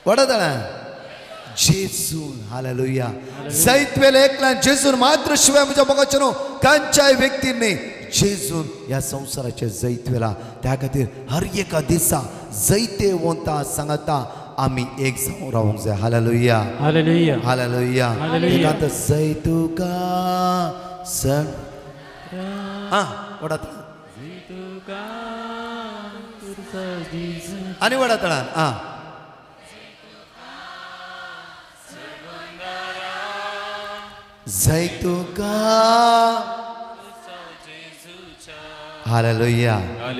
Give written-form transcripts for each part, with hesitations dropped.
व्हडा तळान जेजून. हालेलुया. जैतवेले एकल्यान जेजून मात्र शिवाय म्हज्या मोगाचें न्हू खंयच्याय व्यक्तींनी जेजून ह्या संवसाराचेर जैत व्हेला. त्या खातीर हर एका दिसा जैतेवंता सांगता आमी एक जावन रावंक जाय. हालेलुया. हालेलुया. हालेलुया. हालेलुया. तेका जैत तुका सण आं व्हडा तळान आनी व्हडा तळान आं जय तुका. हालेलुया.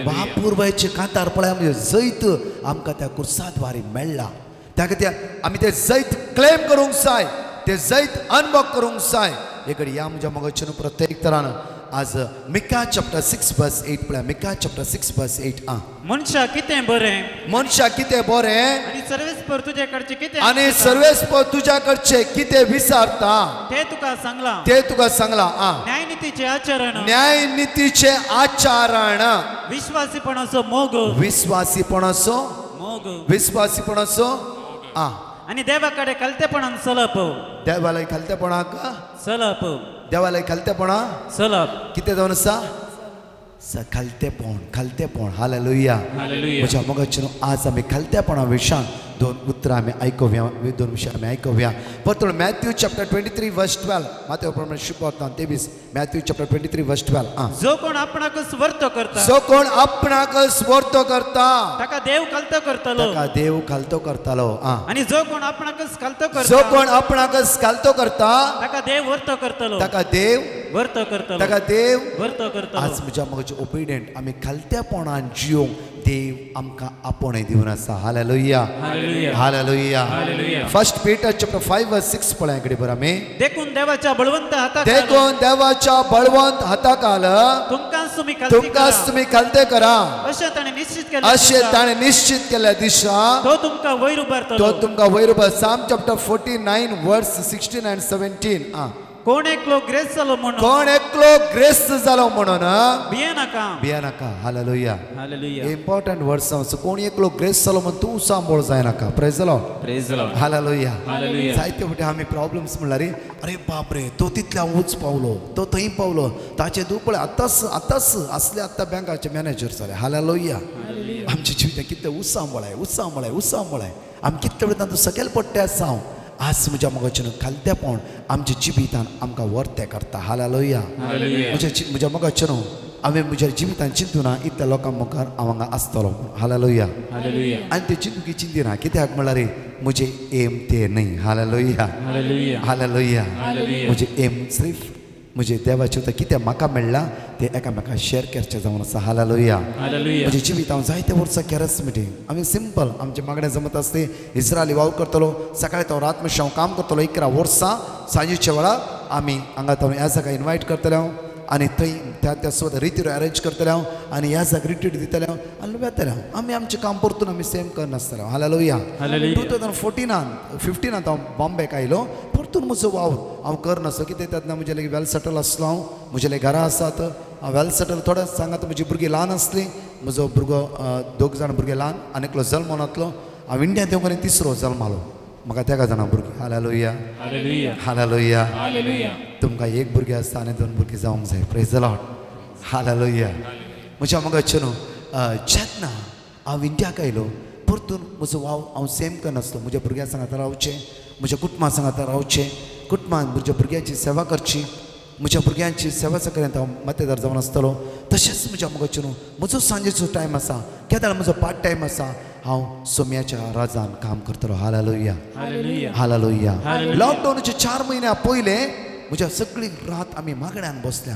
बापूरबायचे कांतार पळय म्हणजे जैत आमकां त्या कुर्साद्वारे मेळ्ळा. त्या खातीर आमी ते जैत क्लेम करूंक जाय, ते जैत अनुभव करूंक जाय. हे घडी ह्या म्हज्या मोगाचें प्रत्येक तरान आज मिका चॅप्टर 6 वर्स 8 पळया. मिका चॅप्टर 6 वर्स 8 आं. मनशा कितें बरें मनशा कितें बरें आनी सर्वेस्पर तुजे कडचे कितें आनी आसता, सर्वेस्पर तुज्या कडचे कितें विचारता ते तुका सांगलां. ते तुका सांगला आं. न्यायनितीचे आचरण, न्यायनितीचे आचरण, विश्वासीपणाचो मोग, विस्वासीपणाचो मोग, विस्वासीपणाचो आं, आनी देवा कडेन खालतेपणान चलप, देवालय खालतेपणाक चलप, देवालय खालतेपणा चलप. कितें जावन आसा खालतेपण खालतेपण. हालेलुया. हालेलुया. म्हज्या मोगाचें आज आमी खालतेपणा विशयान दोन उतरां आमी आयकुया, दोन विशय आमी आयकुया. परतून मॅथ्यू चॅप्टर 23 वर्स 12. माथ्यो प्रमाणे शुभवर्तमान 23. मॅथ्यू चॅप्टर 23 वर्स 12 आं. जो कोण आपणाकच वर्तो करता जो कोण आपणाक स्वर्तो करता ताका देव खालतो करतलो, ताका देव खालतो करतालो आं. आनी जो कोण आपणाकच खालतो जो करता कोण आपणाक खालतो करता ताका देव वर्तो करतलो, ताका देव वर्तो करतलो, ताका देव वर्तो करतलो. आज म्हज्या मोगाचे ओबिडियंट आमी खालतेपणान जियोंक देव आमकां आपोवणें दिवन आसा. Hallelujah. Hallelujah. Hallelujah. Hallelujah. First Peter chapter 5 वर्स 6 पळया इकडे बरं आमी. देखून देवाच्या बळवंत हाताखाल देखून देवाच्या बळवंत हाताखाल तुमकां तुमी खालती तुमकां करा. तुमी खालते करा, अशें ताणें निश्चित केल्लें अशें दिसा ताणें निश्चित केल्ल्या दिसा तो तुमकां वयर तो उबारतलो. तुमकां वयर उबार. साम चॅप्टर 49 वर्स 16 आनी 17 आं. कोण एकलो ग्रेस जालो म्हणून कोण एकलो ग्रेस्त जालो म्हणून भिये नाका. भिया नाका. हालेलुया. हालेलुया. इम्पॉर्टंट वर्स. कोण एकलो ग्रेस जालो म्हणून तूं सांबोळ जायनाका. Praise the Lord. Praise the Lord. Hallelujah. Hallelujah. जायते फावटी आमी प्रॉब्लम्स म्हणल्यार अरे बाप रे, तो तितल्या उंच पावलो, तो थंय पावलो, ताचे तूं पळय आतांच आतांच असले आतां बँकाचे मॅनेजर जाले. हालेलुया. आमच्या जिवितांत कितले उत्साह उत्साह उत्साह आमी कितले वेळ तांतूं सकयल पडटे आसा. हांव आज म्हज्या मोगाचें खालतेपण आमच्या जिवितान आमकां वर्तें करता. हालेलुया. हालेलुया. म्हज्या मोगाचें न्हू हांवें म्हज्या जिवितान चिंतूना इतल्या लोकां मुखार हांव हांगा आसतलो. हालेलुया. हालेलुया. आनी ते चिंतुकी चिंतिना कित्याक म्हणल्यार म्हजें एम ते न्हय. हालेलुया. हालेलुया. हालेलुया. हालेलुया. म्हजें एम सिर्फ म्हजें देवाचें उतर कितें म्हाका मेळ्ळां तें एकामेकांक शेअर करचें जावन आसा. हालेलुया. हालेलुया. म्हज्या जिवीत हांव जायते वर्सां कॅरस मिटींग आमी सिंपल आमचें मागणें जमत आसते. इस्रायली वावर करतलो सकाळी तो रात मातशें हांव काम करतलो 11 वर्सां. सांजेच्या वेळार आमी हांगा तो ह्या जागा इनवायट करतले हांव आनी थंय त्या त्या सुवात रितीर अरेंज करतले हांव आनी ह्या जाग रिट्रीट दितले हांव आनी वेतले हांव. आमी आमचें काम परतून आमी सेम करनासतले. हालेलुया. हालेलुया. 2014 15 हांव बॉम्बेक आयलो. परतून म्हजो वावर हांव करनासलो कितें तेन्ना म्हजे लागीं वेल सेटल आसलो हांव. म्हजे लागीं घरां आसात, हांव वेल सेटल. थोडे सांगात म्हजी भुरगीं ल्हान आसलीं. म्हजो भुरगो दोग जाण भुरगे ल्हान आनी एकलो जल्मोन नातलो. हांव इंडियांत येवंक आनी तिसरो जल्मालो. म्हाका तेगा जाणां भुरगीं. हालेलुया. हालेलुया. हालेलुया. हालेलुया. तुमकां एक भुरगें आसता आनी दोन भुरगीं जावंक जाय. Praise the Lord. हालेलुया. म्हज्या मोगाचें न्हू जेन्ना हांव इंडियाक आयलो परतून म्हजो वावर हांव सेम करनासलो. म्हज्या भुरग्यां सांगाता रावचें, म्हज्या कुटुंबा सांगाता रावचें, कुटुंबान म्हज्या भुरग्यांची सेवा करची. म्हज्या भुरग्यांची सेवा सगळ्यांत हांव मतेदार जावन आसतलो. तशेंच म्हज्या मोगाचें न्हू म्हजो सांजेचो टायम आसा, केदाळ म्हजो पार्ट टायम आसा, हांव सोम्याच्या राजान काम करतलो. हालेलुया. हालेलुया. हालेलुया. हालेलुया. लॉकडावनाचे 4 म्हयन्या पयले म्हज्या सगळी रात आमी मागण्यान बसल्या.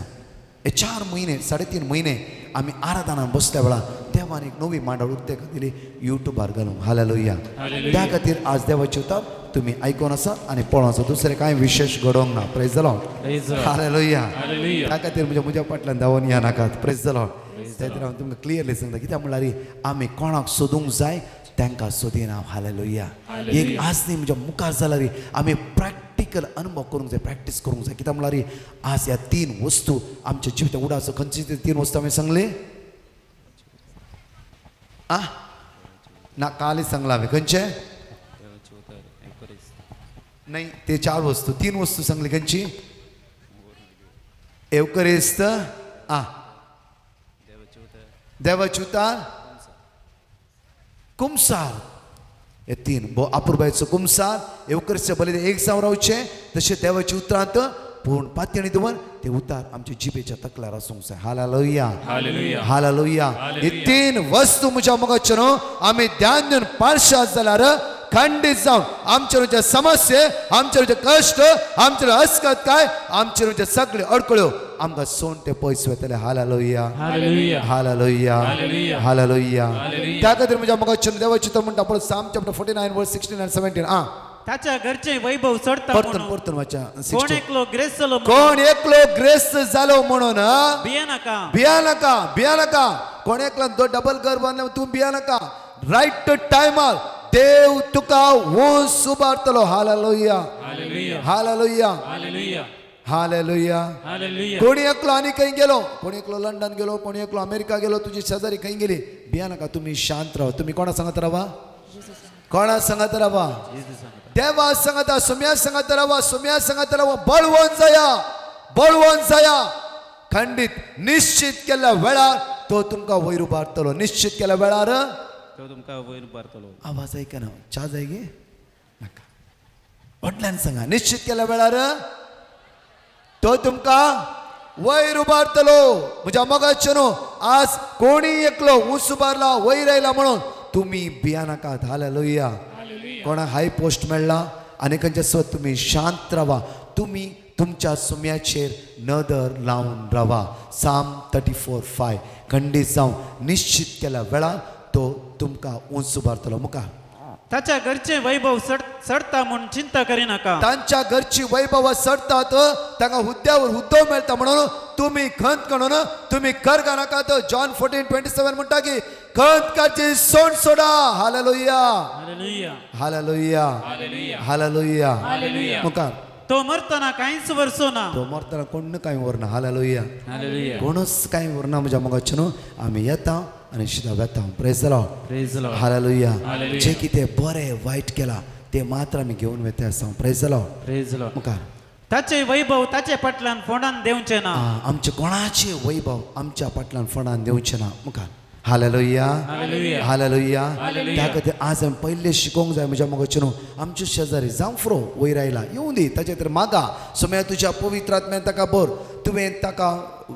हे 4 म्हयने 3.5 म्हयने आमी आराधनान बसल्या वेळार देवान एक नवी मांडावळ उक्ते दिली युट्यूबार घालूंक. हालेलुया. हालेलुया. त्या खातीर आज देवाचे उतर तुमी आयकून आसा आनी पळोवन आसा. दुसरें कांय विशेश घडोवंक ना. Praise the Lord. Praise the Lord. Hallelujah. Hallelujah. त्या खातीर म्हज्या म्हज्या फाटल्यान धांवून या नाकात. Praise the Lord. त्या खातीर हांव तुमकां क्लियरली सांगता कित्याक म्हणल्यार आमी कोणाक सोदूंक जाय तांकां सोदिना. हालेलुया. एक आज न्ही म्हज्या मुखार जाल्यार आमी प्रॅक्टिकल अनुभव करूंक जाय, प्रॅक्टीस करूंक जाय. कित्याक म्हणल्यार आज ह्या 3 वस्तू आमच्या जिवितांत उडाचो. खंयची ती 3 वस्तू आमी सांगली आ ना कालच सांगला हांवें. खंयचे? नाही, ते चार वस्तू, तीन वस्तू सांगली. खंयची? एवकरिस्त आ देवाची उतार, कुमसार. हे तीन अपुरबायचो कुमसार, एवकरिस्त बलिदान एक जावन रावचे, तशें देवाची उतरांत पूण पातयणी दवर ते उतार आमच्या जिबेच्या तकल्यार आसूंक जाय. हालेलुया. हालेलुया. हालेलुया. ही तीन वस्तू म्हज्या मोगाच्यो न्हू आमी ध्यान दिवन पाळशात जाल्यार खंडीत जावन आमचे जे समस्ये, आमचे जे कश्ट, आमचे अस्कत काय, आमचे जे सगळे अडकळ्यो आमकां सोण ते पयस वतले. Hallelujah. Hallelujah. Hallelujah. Hallelujah. Hallelujah. Hallelujah. त्या खातीर म्हज्या मोगाच्यो देवाची तो म्हणटा पळय, Psalm chapter 49 verse 16 and 17. आ ताच्या घरचे वैभव चडता परतून म्हणून परतून वाचा. कोण 16. एकलो ग्रेस जालो म्हणून कोण एकलो ग्रेस्त जालो म्हणून भिये नाका. भिया नाका, भिया नाका. कोण एकला दो डबल घर बांदले, तूं भिया नाका. रायट टायमार देव तुका उंच उबारतलो. Hallelujah. Hallelujah. Hallelujah. Hallelujah. Hallelujah. Hallelujah. कोणी एकलो आनी खंय गेलो, कोणी एकलो लंडन गेलो, कोणी एकलो अमेरिका गेलो, तुजी शेजारी खंय गेली, भिया नाका. तुमी शांत राव. तुमी कोणा सांगत रावा? कोणा सांगत रावा? देवा सांगता, सुम्या सांगत रावा, सुम्या सांगत रावा. बळवंत जाया, बळवंत जाया. खंडीत निश्चित केल्ल्या वेळार तो तुमकां वयर उबारतलो. निश्चित केल्या वेळार तो तुमकां वयर उबारतलो. आवाज ऐकना. च्या जाय गे नाका. व्हडल्यान सांगा, निश्चित केल्या वेळार तो तुमकां वयर उबारतलो. म्हज्या मोगाच्यो न्हू आज कोणी एकलो उंच उबारला, वयर आयला म्हणून तुमी भिया नाकात. हालेलुया. कोणाक हाय पोस्ट मेळ्ळा आनी खंयच्या स्वत तुमी शांत रावा. तुमी तुमच्या सुम्याचेर नदर लावन रावा. साम 34:5. खंडीत जावन निश्चित केल्या वेळार तो तुमकां उंच उबारतलो. मुखार. ताच्या घरचे वैभव चडता म्हूण चिंता करिनाका. तांच्या घरची वैभव चडतात, तांकां हुद्द्यावर हुद्दो मेळटा म्हणून तुमी खंत काडून तुमी करगा नाकात. जॉन 14:27 म्हणटा की खंत काडची सोड सोडा. Hallelujah. Hallelujah. Hallelujah. Hallelujah. Hallelujah. Hallelujah. मुखार. तो मरतना कांयच वरचो ना. तो मरतना कोण कांय व्हरना. हालेलुया. हालेलुया. कोणूच कांय व्हरना. म्हज्या मोगाचें न्हू आमी येता आनी शिदा वेता. Praise the Lord. Praise the Lord. Hallelujah. Hallelujah. जे कितें बरें वायट केलां तें मात्र आमी घेवन वेता आसा. Praise the Lord. Praise the Lord. मुखार. ताचे वैभव ताचे फाटल्यान फोंडान देंवचे ना. आमचे कोणाचे वैभव आमच्या फाटल्यान फोंडान दिवचें ना. मुखार. हालेलुया. हालेलुया. हालेलुया. हालेलुया. त्या खातीर आज आमी पयलें शिकोवंक जाय. म्हज्या मोगाचें न्हू आमचे शेजारी जावं फ्रो वयर आयला, येवं दी, ताचे खातीर मागा सोम्या तुज्या पवित्र आत्म्यान ताका बर. तुवें ताका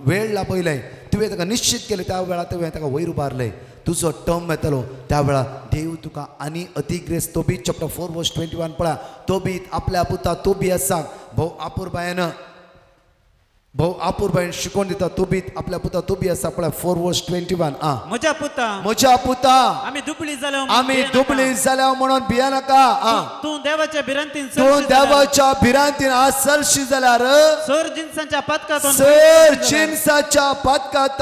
वेळ लाबयलें, तुवें ताका निश्चित केलें, त्या वेळार तुवें ताका वयर उबारलें. तुजो टर्म येतलो त्या वेळार देव तुका आनी अतिग्रेस. तोबी चॅप्टर 4 वर्स 21 पळया. तोबी आपल्या पुता तोबी आसा भोव आपुरबायेन, भोव आपुरबायेन शिकोवन दिता. तोबीत आपल्या पुता तोबी आसा पळय, 4 वर्स 21. आ म्हज्या पुता, म्हज्या पुता, आमी दुबळी जाल्या म्हणून आमी भिये नाका. दुबळी जाल्या म्हणून भिया नाका. आ तूं देवाच्या भिरांतीन तूं चलशी जाल्यार, देवाच्या भिरांतीन आज चलशी जाल्यार, सर जिनसांच्या पातकांतून सर जिनसाच्या पातकांत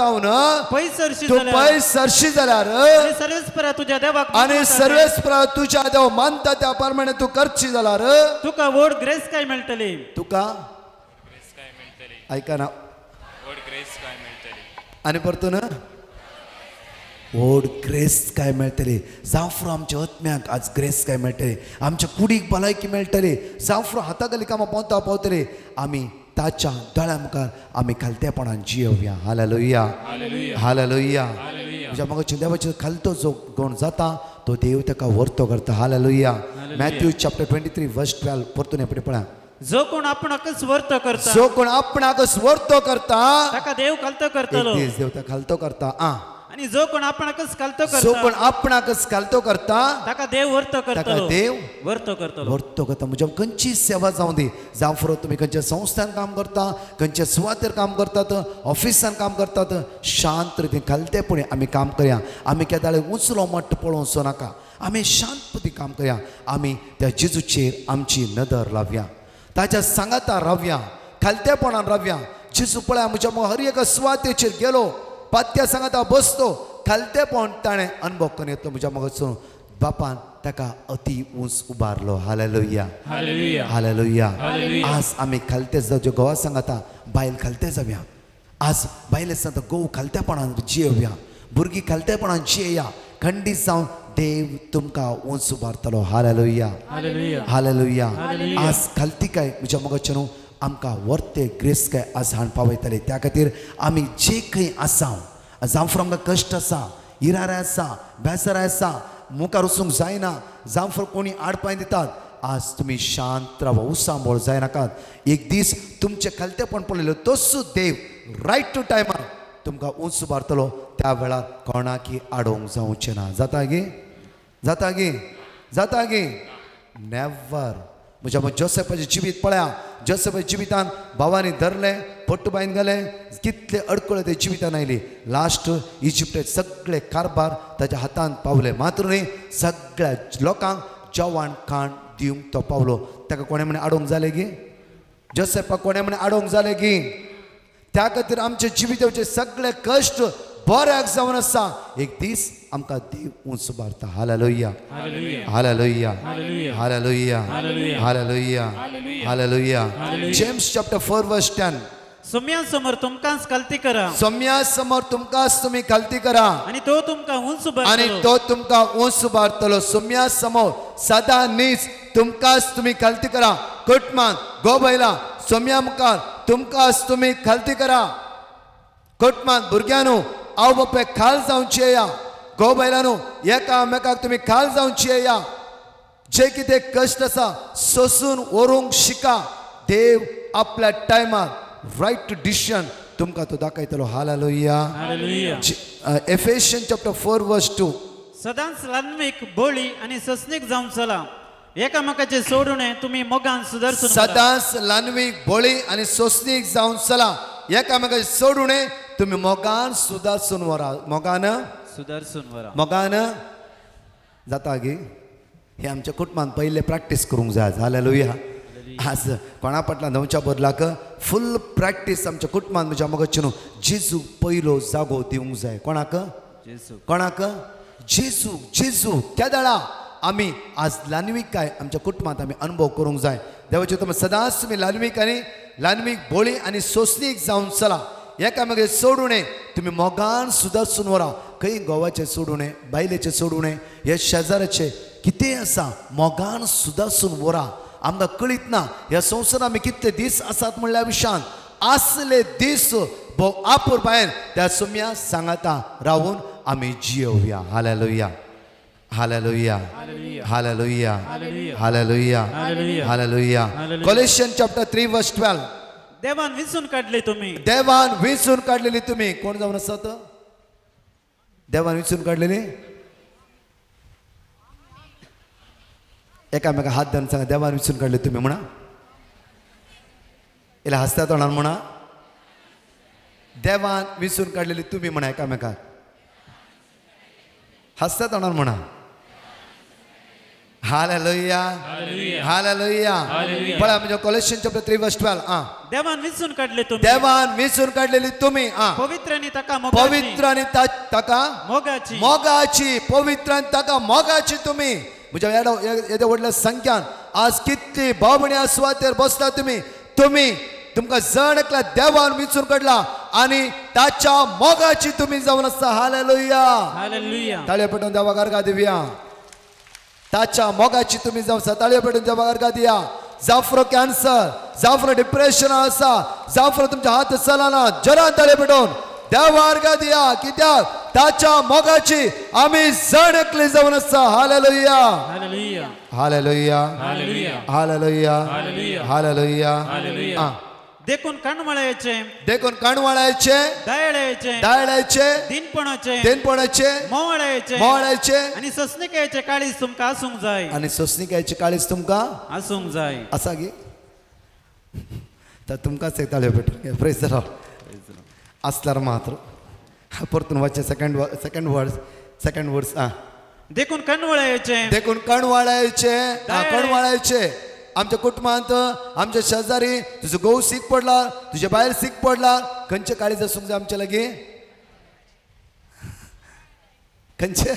पयस सरशी तूं जाल्यार, पयस सरशी जाल्यार, आनी सर्वेस्परा तुज्या देवाक आनी मानता सर्वेस्परा तुज्या देव मानता त्या प्रमाणे तूं करची जाल्यार, तुका व्हड ग्रेस काय मेळटली. तुका ग्रेस काय मेळटली. ऐकना. व्हड ग्रेस काय मेळटली. आनी परतून व्हड ग्रेस काय मेळटली. जावं आमच्या आत्म्याक आज ग्रेस काय मेळटली, आमच्या कुडीक भलायकी मेळटली. जावं हाता खाली कामां पोंता पावतली. आमी ताच्या दोळ्या मुखार आमी खालतेपणान जियोवया. हालेलुया. हालेलुया. हालेलुया. हालेलुया. म्हज्या मोगाच्या देवाचेर खालतो जो कोण जाता तो देव ताका व्हरतो करता. हालेलुया. मॅथ्यू चॅप्टर 23 वर्स 12 परतून हे पळया. जो कोण आपणाकच वर्त करता जो कोण आपणाक वर्तो करता ताका देव खालतो एक करतलो. दीस देव ताका खालतो करता. आ आणि जो कोण आपणाकच खालतो जो करता कोण आपणाकच खालतो करता ताका देव वर्त ताका करतलो. देव वर्त करतलो. वर्तो करता. म्हज्या खंयची सेवा जावं दी, जावं फुरो तुमी खंयच्या संस्थान काम करता, खंयच्या सुवातेर काम करतात, ऑफिसान काम करतात, शांत रितीन खालतेपणी आमी काम करया. आमी केदाळे उंचलो मट्ट पळोवचो नाका. आमी शांतपणी काम करया. आमी त्या जेजूचेर आमची नदर लावया, ताच्या सांगाता रावया, खालतेपणान रावया. जेजू पळया म्हज्या हर एका सुवातेचेर गेलो, पात्या सांगाता बसतो, खालतेपण ताणें अनुभव करून येतलो. म्हज्या मोगाचो बापान ताका अति उंच उबारलो. हालेलुया. हालेलुया. हालेलुया. हालेलुया. आज आमी खालते जावचे. घोवा सांगाता बायल खालते जावया. आज बायले सांगता घोव खालतेपणान जियोवया, भुरगीं खालतेपणान जियेया. खंडीत जावन देव तुमकां उंच उबारतलो. हालेलुया. हालेलुया. हालेलुया. आज खालती काय म्हज्या मोगाचें न्हू आमकां वर्ते ग्रेस काय आज हाण पावयतले. त्या खातीर आमी जे खंय आसा, जावं आमकां कश्ट आसा, इरार आसा, बेजार आसा, मुखार वचूंक जायना, जावं कोणी आडपाय दितात, आज तुमी शांत रावा, उसांबळ जायनाकात. एक दीस तुमचें खालतेपण पळयलें तसो देव रायट टू टायमार तुमकां उंच उबारतलो. त्या वेळार कोणाकी आडोवंक जावचें ना. जाता गे? जाता गे? जाता गे? नेवर. म्हज्या मग जोसेफाचें जिवीत पळया. जोसेफाच्या जिवितान भावांनी धरलें, पट्टूबायन घालें, कितले अडकळे ते जिवितान आयली. लास्ट इजिप्टाचे सगळे कारभार ताच्या हातांत पावले. मात्र न्ही, सगळ्या लोकांक जेवण खाण दिवंक तो पावलो. ताका कोणें म्हणे आडोवंक जालें गी? जोसेफाक कोणें म्हणे आडोवंक जालें गी? त्या खातीर आमचे जिविताचे सगळे कश्ट बऱ्याक जावन आसा. एक दीस आमकां देव उंच उबारता. Hallelujah. Hallelujah. Hallelujah. Hallelujah. Hallelujah. Hallelujah. Hallelujah. Hallelujah. James chapter 4 verse 10. Saumya समोर तुमकांच खालती करा सोम्या समोर तुमकांच तुमी खालती करा आनी तो तुमकां उंच आनी उबारतलो. तो तुमकां उंच उबारतलो. सोम्या समोर सदा नीच तुमकांच तुमी खालती करा. कुटमान गोबयला सोम्या मुखार तुमकांच तुमी खालती करा. कुटमान भुरग्यांनो आवय बापाय खाल जावची येया. गोबयलानो एकामेकाक तुमी खाल जावची येया. जे कितें कश्ट आसा सोसून व्हरूंक शिका. देव आपल्या टायमार रायट डिसिजन तुमकां तो दाखयतलो. हालेलुया. हालेलुया. एफेशियन चॅप्टर 4 वर्स 2. सदांच ल्हानवीक बोळी आनी ससनीक जावन चला, एकामेकाचे सोडून तुमी मोगान सुदारसून वरा. सदांच ल्हानवीक बोळी आनी सोसणीक जावन चला, एकामेकाचे सोडू नये, तुमी मोगान सुदारसून व्हरा. मोगान सुदारसून वरा. मोगान जाता गी? हे आमच्या कुटुंबान पयलें प्रॅक्टीस करूंक जाय. हालेलुया. आज कोणा फाटल्यान धांवच्या बदलाक फूल प्रॅक्टीस आमच्या कुटुंबान म्हज्या मोगाचें न्हू जेजू पयलो जागो दिवंक जाय. कोणाक? जेजू. कोणाक? जेजू. जेजू. त्या दळा आमी आज ल्हानविकाय आमच्या कुटुंबांत आमी अनुभव करूंक जाय. देवाचे तुमी सदांच तुमी ल्हानवीक आनी ल्हानवीक बोळी आनी सोसणीक जावन चला, एकामेकाक सोडू नये, तुमी मोगान सुदारसून व्हरा. खंय घोवाचें सोडू नये, बायलेचें सोडू नये, हे शेजाराचें कितेंय आसा मोगान सुदारसून व्हरा. आमकां कळीत ना ह्या संवसारांत आमी कितले दीस आसात म्हणल्या विशयान. आसले दीस भोव आपुरबायेन त्या सुम्या सांगाता रावून आमी जियोवया. Hallelujah. Hallelujah. Hallelujah. Hallelujah. Hallelujah. Colossians chapter 3 verse 12. देवान विसून काडले तुमी. देवान विंचून काडलेली तुमी. कोण जावन आसात देवान विंचून काडलेली? एकामेका हात धरून सांगा, देवान विंचून काडले तुमी म्हणा. इला हसता तोंडान म्हणा, देवान विंचून काडलेली तुमी म्हणा. एकामेकाक हसता तोंडान म्हणा. हालेलुया. हालेलुया. पळया म्हणजे कॉलेशियन चॅप्टर 3 वर्स 12. आं, देवान विसून काडले तुमी. देवान विंचून काडलेली तुमी. आं, पवित्र आनी ताका मोगाची. पवित्र आनी ताका मोगाची. मोगाची. पवित्र आनी ताका मोगाची तुमी. म्हज्या येद्या व्हडल्या संख्यान आज कितली भावभणी सुवातेर बसता तुमी. तुमी तुमकां जण एकल्या देवान विंचून काडला आनी ताच्या मोगाची तुमी जावन आसता. हालेलुया. हालेलुया. ताळयो पेटोवन देवाक अर्घा दिवया. ताच्या मोगाची तुमी जावन आसा. ताळयो पेटोवन देवाक अर्घा दिया. जाफरो कॅन्सर, जाफरो डिप्रेशन आसा, जाफरो तुमच्या हात चलना, जरान ताळयो पेटोवन देवा अर्घा दिया. कित्याक ताच्या मोगाची आमी जण एकली जावन आसा. Hallelujah. Hallelujah. Hallelujah. Hallelujah. Hallelujah. Hallelujah. Hallelujah. Hallelujah. आं, देखून काणमळ्याचे, देखून काणवाळ्याचे, दयाळ्याचे, दायळ्याचे, दिनपणाचे, देनपणाचे, मोवाळ्याचे मोवाळ्याचे आनी ससनिकायेचे काळीज तुमकां आसूंक जाय. आनी सोसणिकायचे काळीज तुमकां आसूंक जाय. आसा गी? तर तुमकांच एक ताळयो पेटून प्रेज the Lord. आसल्यार मात्र परतून वाचचे सेकंड वर्ड्स, सेकंड वर्ड्स. आं, देखून काणवळ्याचे, देखून कणवाळ्याचे, कणवाळ्याचे आमच्या कुटुंबांत आमच्या शेजारी तुजो घोव सीक पडला, तुजे बायल सीक पडला, खंयचे काळीज आसूंक जाय आमचे लागीं? खंयचे?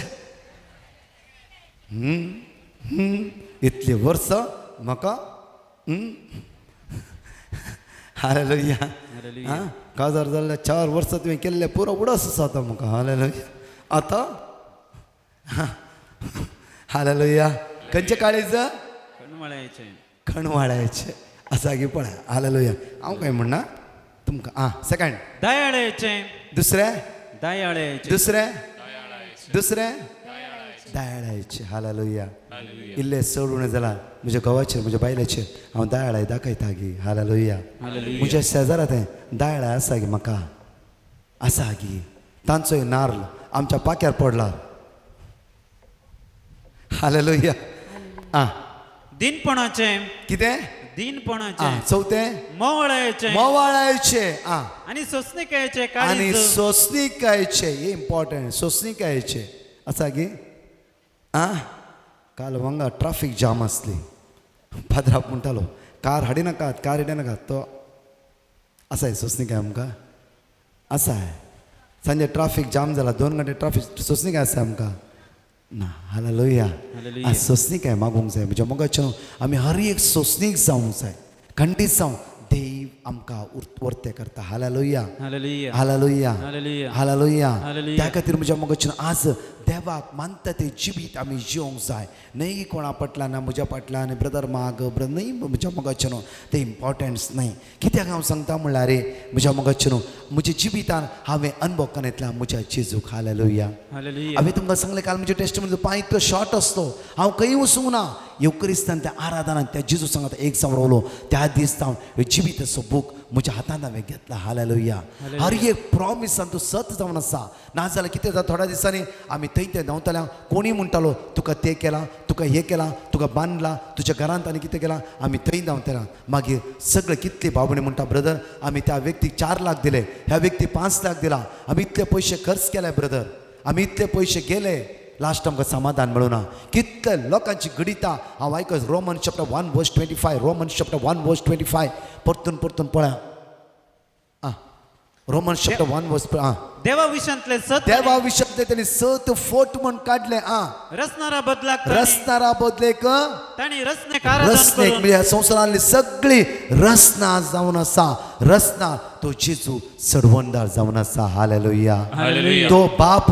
इतली वर्सां म्हाका. हालेलुया. आं, काजार जाल्ल्या 4 वर्सां तुवें केल्लें पुरो उडास आसा आतां म्हाका. हालेलुया. आतां हालेलुया. खंयचें काळीज? खणवाळ्याचें. खणवाळ्याचें आसा की पळय. हालेलुया. हांव काय म्हणना तुमकां. आं, सेकंड. दयाळ्याचें. दुसरें. दयाळ्याचें. दुसरें. दुसरें दयाळायचें. हालेलुया. इल्लें चड उणें जालां म्हज्या घोवाचेर, म्हज्या बायलेचेर हांव दयाळाय दाखयता गी. हालेलुया. म्हज्या शेजारा तें दयाळाय आसा गी, म्हाका आसा गी. तांचोय नार्ल आमच्या पाक्यार पडला. हालेलुया. आं, दिनपणाचें. कितें? दिनपणाचें. आं, चवथें मोवाळ्याचें. मोवाळायचें. आं, आनी सोंसणिकायेचें आनी काळीज. सोंसणिकायेचें. हें इम्पॉर्टंट, सोंसणिकायेचें आसा गी. आं, काल हांगा ट्राफीक जाम आसली. पाद्राप म्हणटालो कार हाडिनाकात, कार हाडिनाकात. तो आसा सोंसणिकाय आमकां आसा. सांजे ट्राफीक जाम जाला, 2 घंटे ट्राफीक. सोंसणिकाय आसा आमकां ना. हालेलुया. हालेलुया. सोंसणिकाय मागूंक जाय. म्हज्या मोगाचें आमी हर एक सोंसणीक जावंक जाय. खंडीत जावं देव आमकां वर्ते करता. Hallelujah. Hallelujah. Hallelujah. Hallelujah. Hallelujah. Hallelujah. त्या खातीर म्हज्या मोगाचें आज देवाक मानता ते जिवीत आमी जिवंक जाय. न्हय कोणा पटला ना म्हज्या पटला आनी ब्रदर माग ब्रदर न्हय. म्हज्या मोगाचें न्हू तें इम्पॉर्टन्स न्हय. कित्याक हांव सांगता म्हणल्यार रे म्हज्या मोगाचें न्हू म्हज्या जिवितान हांवें अनुभव करून म्हज्या जेजूक. हालेलुया. हालेलुया. हांवें तुमकां सांगलें काल म्हज्या टेस्टमनी पांय इतलो शॉर्ट आसलो, हांव खंय वचूंक ना. येवक्रिस्तान त्या आराधनान त्या जेजू सांगात एक जावन रावलो. त्या दीस हांव जिविताचो बूक म्हज्या हातान हांवें घेतला. हालेलुया. हर एक प्रॉमिसान तूं सत जावन आसा. नाजाल्यार कितें जाता, थोड्या दिसांनी आमी थंय तें धांवताले. कोणी म्हणटालो तुका तें केलां, तुका हें केलां, तुका बांदलां तुज्या घरांत आनी कितें केलां. आमी थंय धांवतले. मागीर सगळे कितले बाबणी म्हणटा ब्रदर आमी त्या व्यक्तीक 4 लाख दिले, ह्या व्यक्तीक 5 लाख दिला, आमी इतले पयशे खर्च केले ब्रदर, आमी इतले पयशे गेले. लास्ट आमकां समाधान मेळूना. कितले लोकांची घडिता हांव आयकत. Roman chapter 1 verse 25, Roman chapter 1 verse 25 परतून परतून पळया. आं, रोमन चॅप्टर 1 वर्स. आं, देवा विशांतले सत देवा विशयांतले त्यांनी सत फोट म्हण काडले. आं, रसणारा बदलाक रसणारा बदलेक तांणी रसनेक आराधन रसनेक करून म्हणजे ह्या संवसारांतली सगळी रसना जावन आसा. रसना तो जेजू सडवणदार जावन आसा. हालेलुया. हालेलुया. तो बाप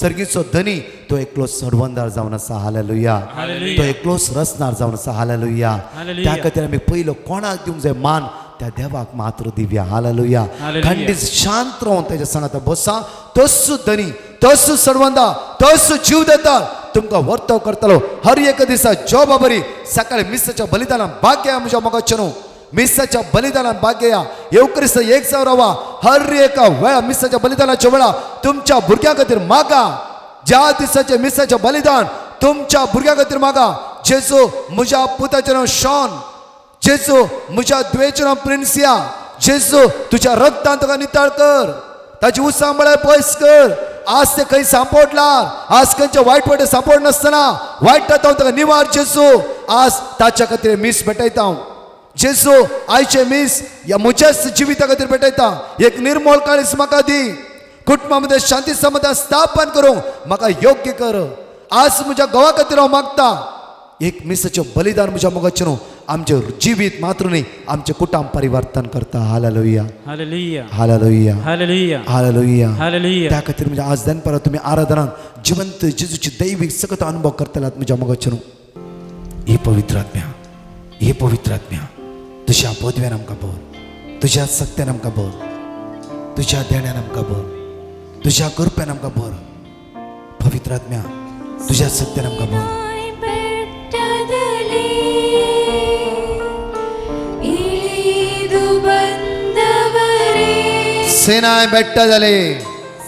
सर्गीचो धनी तो एकलो सडवणदार जावन आसा. हालेलुया. हालेलुया. तो एकलोच रसनार जावन आसा. हालेलुया. हालेलुया. त्या खातीर आमी पयलो कोणाक दिवंक जाय मान, त्या देवाक मात्र दिवया. हालेलुया. हालेलुया. खंडीत शांत रावन तेज्या सांगाता बसा. तोच धनी, तोच सडवंदा, तोच जीव देता तुमकां वर्तव करतलो. हर एक दिसा जॉबा बरी सकाळी मिसाच्या बलिदानान भाग घेया. म्हज्या मोगाचें न्हू मिसाच्या बलिदानान भाग घेया. येवक्रिस्त एक जावन रावा. हर एका वेळा मिसाच्या बलिदानाच्या वेळा तुमच्या भुरग्यां खातीर मागा. ज्या दिसाचें मिसाचें बलिदान तुमच्या भुरग्यां खातीर मागा. जेजू म्हज्या पुताचें नांव शॉन, जेजू म्हज्या धुवेचें नांव प्रिन्सिया, जेजू तुज्या रक्तान तुका नितळ कर, ताची उसांबळाय पयस कर. आज ते खंय सांपडला, आज खंयच्या वायट वाटे सांपड नासतना वायट जाता ताका निवार जेजू. आज ताच्या खातीर मीस भेटयता हांव. जेजू आयचें मीस ह्या म्हज्याच जिविता खातीर भेटयता. एक निर्मोल काळीज म्हाका दी, कुटुंबा मदें शांती समाधान स्थापन करूंक म्हाका योग्य कर. आज म्हज्या घोवा खातीर हांव मागता. एक मिसाचें बलिदान म्हज्या मोगाचें न्हू आमचें जिवीत मात्र न्ही आमचें कुटुंब परिवर्तन करता. Hallelujah. Hallelujah. Hallelujah. Hallelujah. Hallelujah. Hallelujah. त्या खातीर म्हणजे आज दनपारां तुमी आराधनान जिवंत जेजूची दैवीक सकत अनुभव करतलात. म्हज्या मोगाचें न्हू ही पवित्र आत्म्या, ही पवित्र आत्म्या तुज्या पदव्यान आमकां भर, तुज्या सत्यान आमकां भर, तुज्या देण्यान आमकां भर, तुज्या कृपेन आमकां भर. पवित्र आत्म्या तुज्या सत्यान आमकां भर. सिनाय बेट्टದಲ್ಲಿ,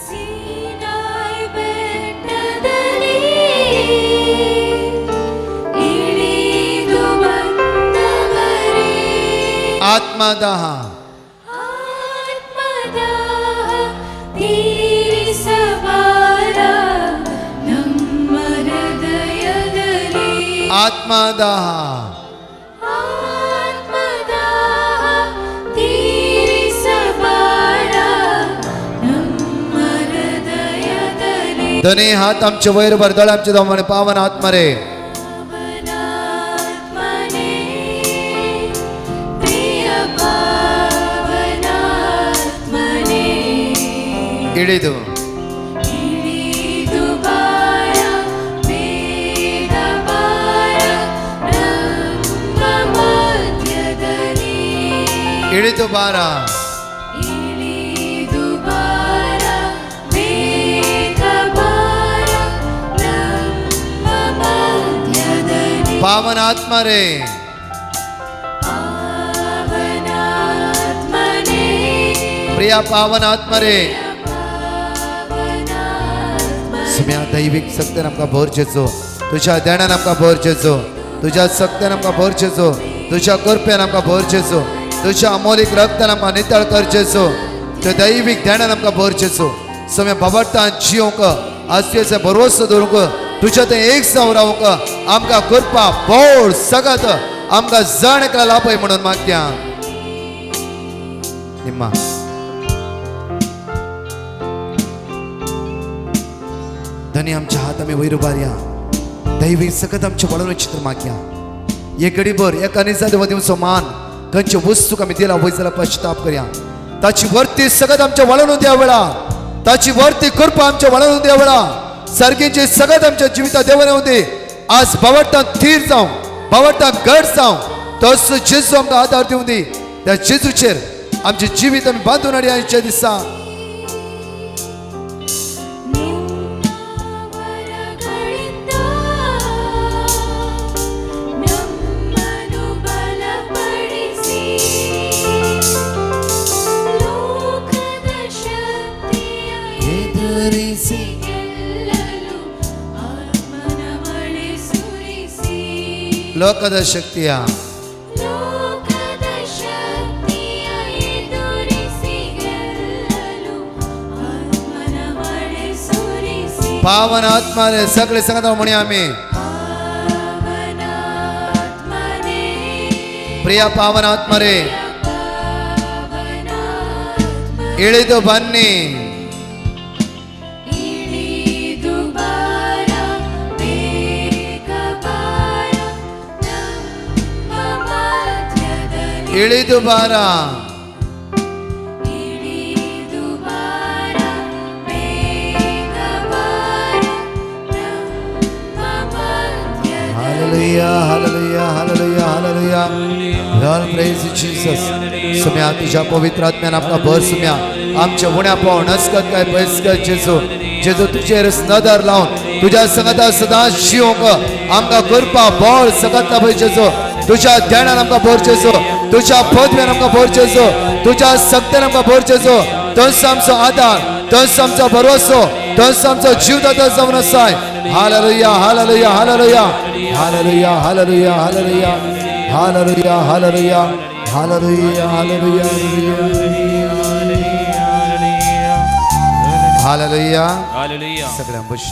ಸಿನಾಯ್ ಬೆಟ್ಟದಲ್ಲಿ ಇಳಿದು ಬಂದವರೇ, ಆತ್ಮದಾಹ ಆತ್ಮದಾಹ ತೀರಿಸಬಾರ ನಮ್ಮ ಹೃದಯದಲ್ಲಿ, ಆತ್ಮದಾಹ ಆತ್ಮದಾಹ ತೀರಿಸಬಾರ ನಮ್ಮ ಹೃದಯದಲ್ಲಿ. दोन्ही हात आमचे वयर भर, दोळे आमचे दोमाने पावन आत्मरे. पावनात्मने प्रिय पावनात्मने ಇಳಿದು ಇಳಿದು ಬಾರ ಬೇಗನೆ. इळीदू बारा, ಇಳಿದು ಬಾರ ಬೇಗ ಬಾರ ನಮ್ಮ ಮಧ್ಯದಲ್ಲಿ. ಪಾವನಾತ್ಮರೇ, ಪಾವನಾತ್ಮನೇ, ಪ್ರಿಯ ಪಾವನಾತ್ಮರೇ. ಪಾವನಾತ್ಮನೇ, सुम्या दैविक शक्तीन आमकां भर जेजो, तुज्या देण्यान आमकां भर जेजो, तुज्या शक्तीन आमकां भर जेजो, तुज्या कृपेन आमकां भर जेजो, तुज्या अमोलीक रक्तान आमकां नितळ कर जेजो, तुज्या दैवीक देण्यान आमकां भर जेजो. सुम्या बाबडतान जियोंक आसयेचो भरवसो दवरूंक, तुज्या तें एक जावन रावंक आमकां कृपा बोळ सगत आमकां जण एकला लाभय म्हणून मागया. निम्मा धनी आमच्या हात आमी वयर उबारया, दैवी सकत आमच्या वळून चित्र मागया. एक घडीभर एका निजा देवा दिवचो मान खंयच्या वस्तूक आमी दिला वयर जाल्यार पश्चाताप करया. ताची वर्ती सगत आमच्या वळून द्या वेळा, ताची वर्ती कृपा आमच्या वळून द्या वेळा, सारकींची सगत आमच्या जिविता देवान येवं दी. आज बावडटान थीर जावं, बावडटान घट जावं, तोच जेजू आमकां आदार दिवं दी. त्या जेजूचेर आमचें जिवीत आमी बांदून हाडया आयच्या दिसा. ನಿಮ್ಮ ವರಗಳಿಂದ ನಮ್ಮನ್ನು ಬಲಪಡಿಸಿ, ಲೋಕದ ಶಕ್ತಿಯ ಎದುರಿಸಿ ಗೆಲ್ಲಲು ಆತ್ಮನ ಮಳೆ ಸುರಿಸಿ, ಲೋಕದ ಶಕ್ತಿಯ, ಲೋಕದ ಶಕ್ತಿಯ ಎದುರಿಸಿ ಗೆಲ್ಲಲು ಆತ್ಮನ ಮಳೆ ಸುರಿಸಿ. पावनात्मरे सगळे सांगता म्हणया आमी. ಪಾವನಾತ್ಮನೇ, ಪ್ರಿಯ ಪಾವನಾತ್ಮರೇ, ಪಾವನಾತ್ಮ, ಇಳಿದು ಬನ್ನಿ, ಇಳಿದು ಬಾರ ಬೇಗ ಬಾರ ನಮ್ಮ ಮಧ್ಯದಲ್ಲಿ. ಇಳಿದು ಬಾರ, ಇಳಿದು ಬಾರ ಬೇಗ ಬಾರ ನಮ್ಮ ಮಧ್ಯದಲ್ಲಿ. Hallelujah, hallelujah, hallelujah, hallelujah. All praise you, Jesus. सुम्या तुझ्या पवित्र आत्म्यान आमकां भर सुम्या, आमच्या उण्या पावन नसकत काय पयसकत जेजू, जेजू तुजेर नदर लावन तुज्या संगता सदांच जिवंक आमकां कृपा बळ सगत लाभय जेजू. तुज्या ध्यानान आमकां भर जेजू, तुज्या पदव्यान आमकां भर जेजू, तुज्या शक्तीन आमकां भर जेजू. तोच आमचो आदार, तोच आमचो भरवसो, तोच आमचो जीवदाता जावन आसाय. Hallelujah, hallelujah, hallelujah, hallelujah, hallelujah, hallelujah, hallelujah, hallelujah, hallelujah, hallelujah, hallelujah. Hallelujah. सगळ्यांक बस.